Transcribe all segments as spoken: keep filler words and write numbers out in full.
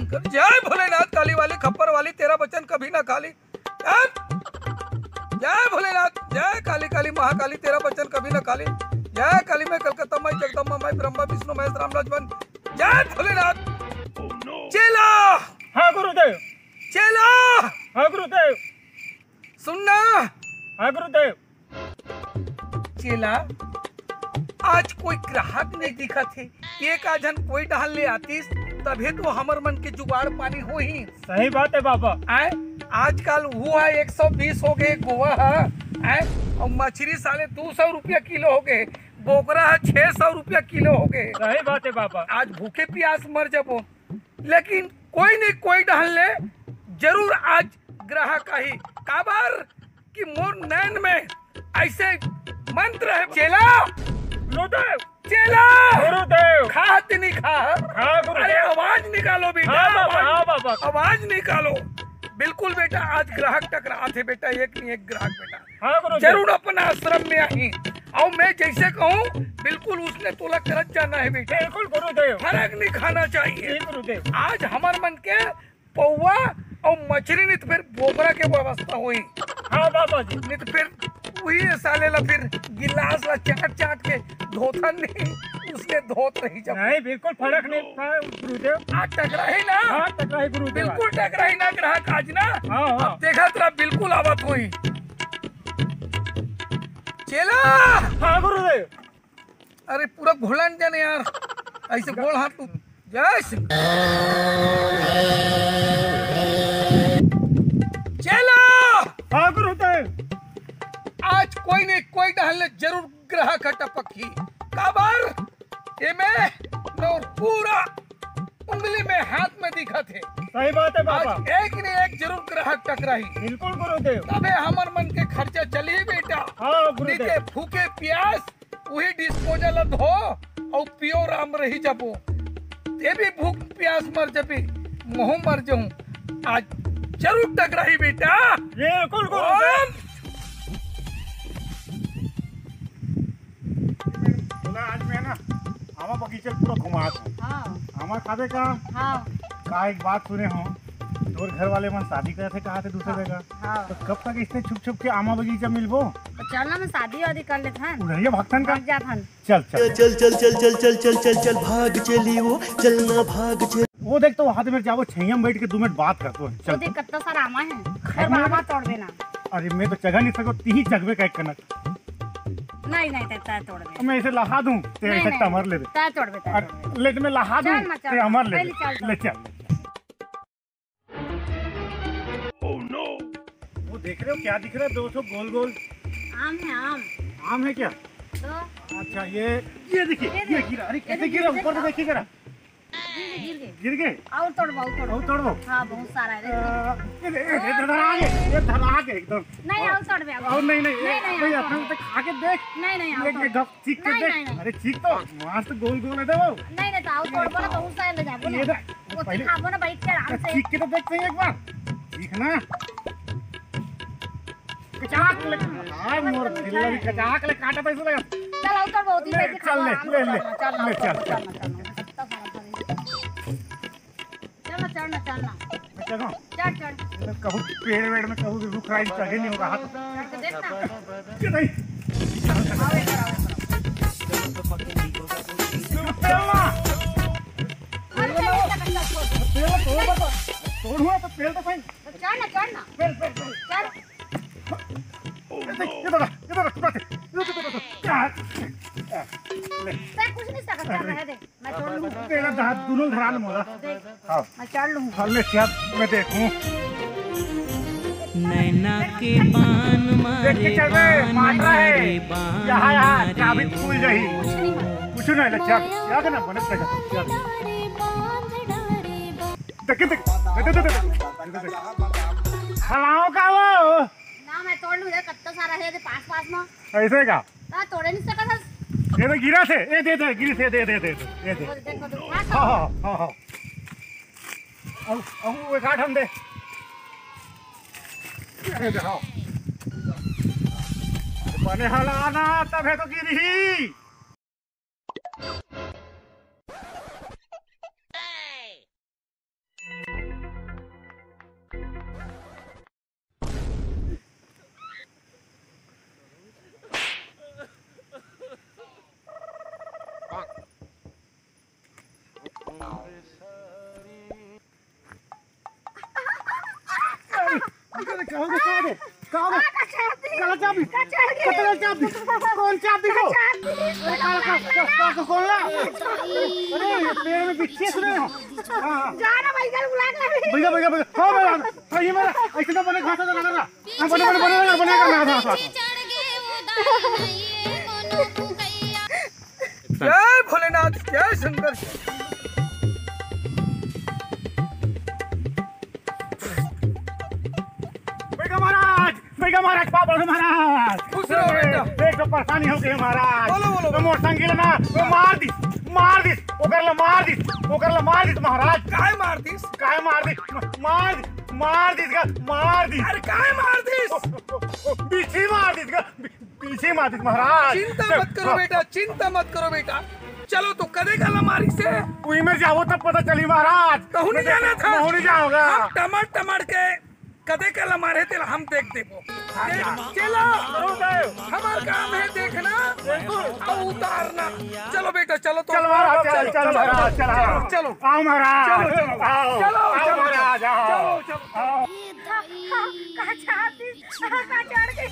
जय भोलेनाथ, काली वाली, खप्पर वाली, तेरा बचन कभी ना खाली। जय, जय भोलेनाथ, जय काली, काली महाकाली, तेरा बचन कभी ना खाली। जय काली माई, कलकत्ता माई, जगदम्बा माई, ब्रह्मा विष्णु महेश राम लक्ष्मण। जय भोलेनाथ। चेला, हाँ गुरुदेव। चेला, हाँ गुरुदेव। सुनना। हाँ गुरुदेव। चेला, आज कोई ग्राहक नहीं दिखत हे। एक आध झन कोई डहर ले आतिस, तभे तो हमर मन के जुगाड़ पानी होही। सही बात है बाबा। आय, आजकल हुआ एक सौ बीस हो गए गोवा ह, आय, अउ मछरी साले दू सौ रुपया किलो हो गए, बोकरा ह छह सौ रुपया किलो हो गए। सही बात है बाबा। आज भूखे प्यास मर जबो, लेकिन कोई नहीं कोई डहर ले जरूर आज ग्राहक आही। काबर कि मोर नैन में ऐसे मंत्र है। चेला, गुरुदेव। चेला, गुरुदेव। खा हती नहीं खा? हाँ गुरुदेव। अरे आवाज निकालो बेटा, हाँ बाबा, आवाज, हाँ बाबा। आवाज निकालो। बिल्कुल बेटा, आज ग्राहक टकरात हे बेटा, एक नहीं एक ग्राहक बेटा। हाँ गुरुदेव। जरूर अपन आश्रम में आही। अउ मैं जैसे कहूँ बिल्कुल उसने तोला करत जाना है बेटा। बिल्कुल गुरुदेव। फर्क नहीं खाना चाहिए। जी गुरुदेव। आज हमर मन के पौवा अउ मछरी नहीं तो फिर बोकरा के व्यवस्था होई। हाँ बाबा जी। नहीं तो फिर वही साले ला फिर गिलास ला चाट चाट के धोथन नहीं, उसके धोत रही जब। नहीं, बिल्कुल फर्क नहीं पड़ा गुरुदेव। आज टकराही ना? हाँ, टकराही गुरुदेव। बिल्कुल टकराही ना ग्राहक आज ना? हाँ, हाँ। अब देखा तेरा बिल्कुल आवत होई। चेला! हाँ गुरुदेव। अरे पूरा घोलन जाने यार, ऐसे गोड़ हाथ तू। जय सिंह। चेला! हाँ गुरुदेव। आज कोई नहीं कोई डहर ले जरूर ग्राहक ह टपकही। काबर? एमे नोर पूरा उंगली में हाथ में दिखत हे। सही बात है बाबा। आज एक ने एक जरूर ग्राहक टकराही। बिल्कुल गुरुदेव। तबे हमर मन के खर्चा चली बेटा। हाँ गुरुदेव। नहीं ते भूखे प्यास वही डिस्पोजल ला धो अउ पियो राम रही जबो। ते भी भूख प्यास मर जबे, महू मर जाऊं। आज जरूर टकराही बेटा। बिल्कुल गुरुदेव। ओम। बोला आज मैं ना आमा बगीचा पूरा घुमा दूं। हाँ। आमा खाबे का? हाँ। का एक बात सुने हो, तोर घर वाले मन शादी करे थे कहा थे दूसरे हाँ। जगह। हाँ। तो कब तक इसने छुप छुप के आमा बगीचा मिलबो? तो चल ना, मैं शादी वादी कर लेथन। उधरिया भक्तन का? भाग जाथन। चल, चल। चल, चल, चल, चल, चल, चल, चल, चल, भाग चली वो, चलना भाग चली। वो देख तो वहां से मेरे जाबो छैया में बैठ के दो मिनट बात करते हैं। वो चल। देख कत्ता सारा आमा है। अरे और मैं आमा तोड़बे ना। अरे मैं तो चघा नहीं सको, तीही चघबे का एक कनक। नहीं, नहीं, ते तय तोड़बे। मैं इसे लहा दूं, ते नहीं, ऐसे नहीं, टमर ले दे। तय तोड़बे, तय अरे, तोड़बे। ले तो मैं लहा दूं, चल ना, चल ते ना। अमर ले पहले दे। चल, चल। ले चल, ले चल। वो देख रहे हो क्या दिख रहा है दो ठो गोल गोल? आम है, आम। आम है क्या? तो? अच्छा, ये, ये देखिए, ये ये देखिए। गिरा। अरे ये कैसे देखिए, गिरा? ऊपर से देखिए जरा। गिर गए, गिर गए। गिर गए? और तोड़बो, और तोड़बो। और तोड़बो? हाँ, बहुत सारा है, देखो। अ, ये दे-, ये दे-, धरा आगे, ये धरा आगे एकदम। नहीं, और तोड़बे, और। और नहीं, नहीं, नहीं, ये, नहीं, भैया, और तोड़बे। तू तो खा के देख। नहीं, नहीं, और ये, ये तोड़बे। गप, चीख के नहीं, देख। नहीं, नहीं। अरे चीख तो, मांस तो गोल गोल है, देखो। नहीं, नहीं, तो और तोड़बो ना, बहुत सारा ले जाबो ना। ये दे, वो तो पहले खाबो ना, बैठ के आराम से। चीख के तो देख सही एक बार। चीख ना। कचाक ले, हाँ, मोर दिल भी कचाक ले काटा था इसलिए। चल, आओ तो बहुत ही ले, बैठ के चल, ले, खाओ, ले, ले, चल, ले, चल, चल, चल, चल। चल, चल, चल, चल। चल ना, चल ना, चल ना। मैं चलूं? चल, चल। मैं कहूँ पेड़ वेड़ में कहूँ भी रुख रहा है, चढ़े नहीं होगा हाथ। चढ़ के देख ना। कि नहीं? आओ इधर, आओ इधर। चल ना। अरे, चल, चल, चल, चल, चल। पेड़ तोड़, तोड़ हुआ तो पेड़ तो सही। चढ़ ना, चढ़ ना। चल, चल, चल। चढ़। ये देख, ये देख, ये देख, ये देख, ये देख, ये देख। ले। तै कुछ नहीं सकत, चढ़ रहे दे। मैं चढ़ लूँ। तेरा दांत दोनों धरा ले मोला। देख, हाँ। मैं चढ़ लूँ। हाँ, ले चढ़, मैं देखूँ। नैना के बान देख के मारे, चढ़ बे, बान मार रहा है। मारे, बान यहाँ, यहाँ, मारे। चाबी खुल जाही। कुछ नहीं है। कुछ नहीं, ले चढ़। याद है ना, बने पे चढ़। देख, देख, देख, देख, देख, देख। हलाओ का वो? ना, मैं तोड़ लूँ, इधर कत्ता सारा है, इधर पास, पास में। ऐसे का? का तोड़े नहीं सकत हस? ये तो गिरा थे, ए, दे, दे, गिरी थे, दे, दे, दे, दे, ये दे। देखो, देखो, हाँ, हाँ, हाँ, हाँ। अब, अब वो एक आठ हम दे। ये दे, हाँ। बने हलाना, तब है तो गिरी। का हो गया, का हो गया? का हो गया? आ, कचौड़ी। काला चाबी। कचौड़ी। कतरा चाबी? कौन चाबी को? कचौड़ी। अरे, काला का, का, का, का, कौन ला? अरे, पेड़ में बिच्छी सुने हो? हाँ, हाँ। जा ना भाई, चल बुला के ला। भैया, भैया, भैया। हाँ, भैया, हाँ, ये मेरा, ऐसे ना बने, घाटा लगा रहा। हाँ, बने, बने, बने, बने, बने, बने, बने, बने। जय भोलेनाथ, जय शंकर। बैठो महाराज, बैठो महाराज, पापा महाराज। खुश रहो बेटा। एक तो परेशानी हो गई महाराज। बोलो, बोलो, तो बोलो। मोटरसाइकिल ना, वो मार दिस, मार दिस, ओकर ला मार दिस, ओकर ला मार दिस महाराज। काय मार दिस? काय मार दिस? मार दिस, मार दिस गा, मार दिस। अरे काय मार दिस? बिच्छी मार दिस गा, बि-, बिच्छी मार दिस महाराज। चिंता मत करो बेटा, चिंता मत करो बेटा। चलो तो कदे का लमारी से। वही में जाओ तब पता चली महाराज। कहूँ नहीं जाना था। कहूँ नहीं जाओगा। हम टमड़ टमड़ के कदे के लमारे तेला हम देख देबो। हाँ, देख, हाँ। चलो, हमार काम है देखना और उतारना। चलो बेटा, चलो तो चल महाराज, चल, चल महाराज, चल, हाँ। चलो। आओ महाराज, चलो, चलो। आओ, चलो, आओ चलो। महाराज, आओ। चलो, चलो। आओ। का चाहती? का चढ़ गई?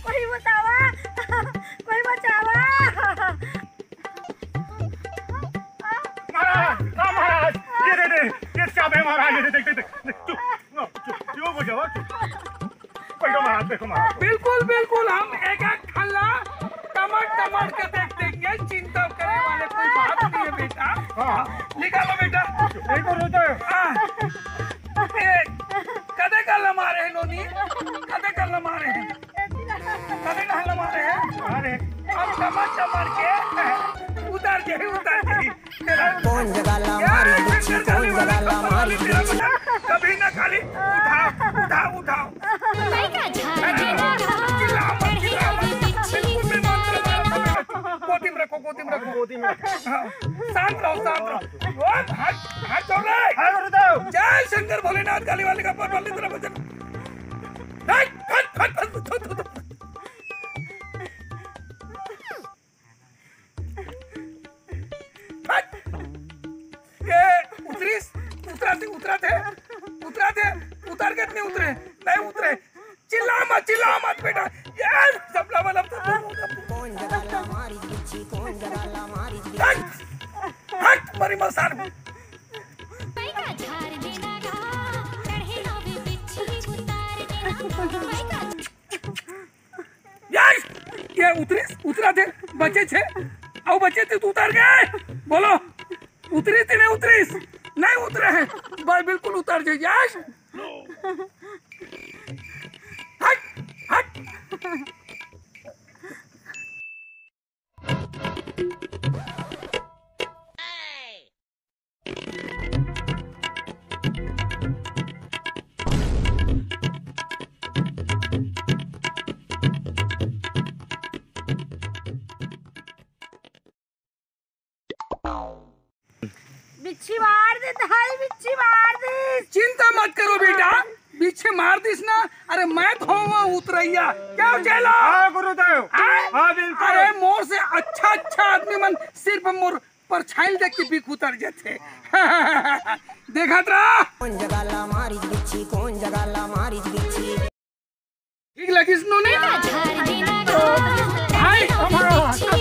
कोई बतावा, कोई बचावा। महाराज, हाँ महाराज, ये दे दे, ये चाबी महाराज, ये दे, देख, देख, देख, देख, चुप, चुप, चुप, चुप हो जाओ, चुप। बैठो महाराज, देखो महाराज। बिल्कुल, बिल्कुल, हम एक एक खल्ला टमड़ टमड़ के देख देंगे, चिंता करने वाले कोई बात नहीं है बेटा। हाँ। निकालो बेटा। एक और होता है। हाँ। ए, कदे का लमारे है नोनी, कदे का लमारे है। कदे का लमारे है। अरे। अब समझ समझ के उतार के, उतार के। कौन जगह ला मारी बिच्छी, कौन जगह ला मारी बिच्छी। कभी ना खाली उठाओ, उठाओ, उठाओ। गोदी में रखो, गोदी में रखो। हाँ, शांत रहो, शांत रहो। ओ, हाथ, हाथ जोड़ रहे। हाथ जोड़ दो। जय शंकर भोलेनाथ, काली वाली का पर वाली तरफ। हट, हट, हट, हट, हट, हट। हट। ये उतरिस, उतरा थे, उतरा थे, उतरा थे, उतर के नहीं उतरे, नहीं उतरे। चिल्ला मत, चिल्ला मत बेटा। ये सब लबा लब, सब लबा लब। कौन जगह ला मारी बिच्छी, कौन जगह ला मारी बिच्छी। हट, हट, मरी मसान। यस! ये उतरिस, उतरा थे, बचे छे, अउ बचे थे, तू उतर गए। बोलो, उतरिस थे, नहीं उतरिस? नहीं उतरे हैं, बस बिल्कुल उतर जाए। यस! हट, हट। बिच्छी मार दे, धाई बिच्छी मार दे। चिंता मत करो बेटा, बिच्छी मार दिस ना। अरे मैं तो हूँ उतरैया। क्या हो चेला? हाँ गुरुदेव। हाँ? हाँ, बिल्कुल। अरे मोर से अच्छा अच्छा आदमी मन सिर्फ मोर परछाई देख के बिक उतर जाथे। देखत रहा। कौन जगह ला मारी बिच्छी, कौन जगह ला मारी बिच्छी। ठीक लगिस नोनी? भाई, अब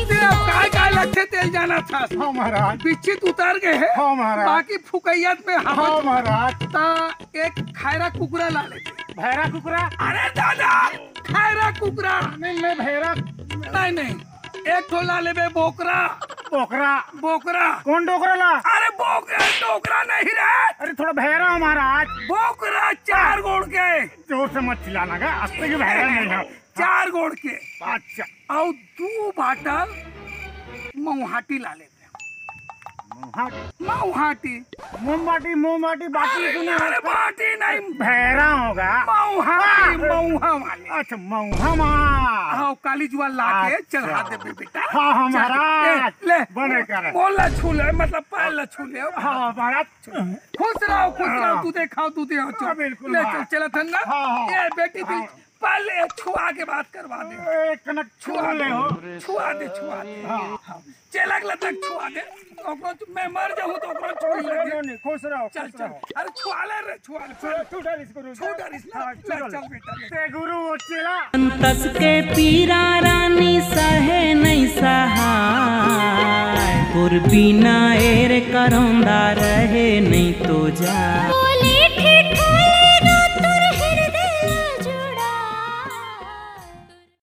तेला काय काय लगथे तेल जाना था। हाँ महाराज। बिच्छी तो उतर गए है। हाँ महाराज। बाकी फुकैयत में हाँ महाराज। ता एक खैरा कुकरा ला ले। भैरा कुकरा? अरे दादा, खैरा कुकरा। नहीं, मैं भैरा। नहीं, नहीं, एक ठो ला लेबे बोकरा। बोकरा? बोकरा। कौन डोकरा ला? अरे बोकरा, डोकरा नहीं रे। अरे थोड़ा भैरा हमारा आज। बोकरा चार गोड़ के। जोर से मत चिल्लाना गा, आज तक ये भैरा नहीं है। चार गोड़ के। अच्छा। अउ दू बाटल मऊहाटी ला लेबे। मऊहाटी? मऊहाटी। मोमबाटी, मोमबाटी, बाटी अरे सुने यार, हो? बाटी नहीं। भैरा होगा। मऊहाटी, हाँ। मऊहा वाली। अच्छा, मऊहा माँ। हाँ, काली जुआ ला के अच्छा। चढ़ा देबे बेटा। हाँ, हाँ, चल, महाराज। ए, ले। बने करे। मोला छू ले, मतलब पैर ला छू ले। हाँ, महाराज। खुश रहो, खुश रहो, हाँ। तू देखा, तू देखा, चल। हाँ, बिल्कुल, ले, हाँ। चल, चला था ना? हाँ, हाँ। ये बेटी, तू हाँ। पहले छुआ के बात करवा दे। ए, कनक छुआ छुआ दे। ले हो। छुआ दे, छुआ दे। हाँ। हाँ। चेला के लत्ता छुआ दे। ओकरो छु-, मैं मर जाऊँ तो ओकरो छुआ दे। नहीं, नहीं, खुश रहो, चल, खुश चल। रहो। अरे छुआ ले रे, छुआ ले। छुआ, छू डालिस गुरु। छू डालिस ना। हाँ, छू ले, डालिस। चल बेटा, ले। ते गुरु वो चेला। संतस के पीरा रानी सहे नहीं सहाय, तोर बिना एर करौंदा रहे नहीं तो जा।